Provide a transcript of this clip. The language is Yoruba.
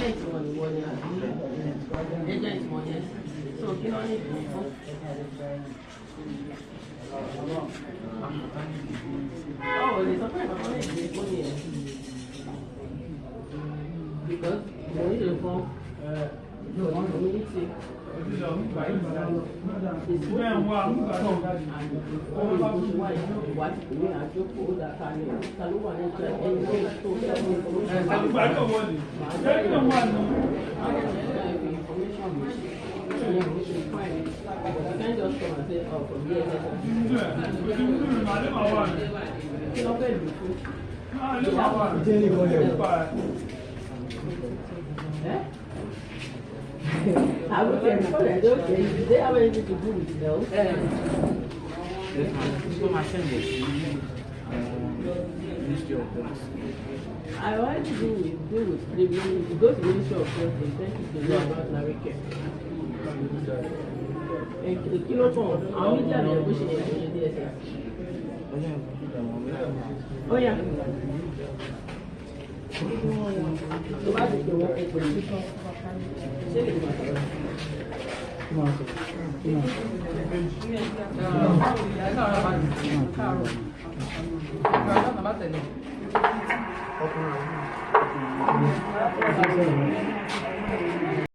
Agent wọn ni wọ́n ní àbí agent wọn yẹn? So kí ló ní ìdí fún? Báwo lè sọ pé ìkọ̀kọ́ ní ìdí fún yẹn? Because mo ní lè fún community. I would say, okay, do they have anything to do with health? Yes, ma'am. Tó máa send ẹ̀ sí Ministry of Health. I already do with the you go to Ministry of Health, they tell you to know about Larry Care. Kí ló kàn? Àwọn media lè bó ṣe yẹ kó ṣe DSS. Ó yá. Tó bá ti pè wọ́n kó pè mí. Ṣé lè máa sọ̀rọ̀?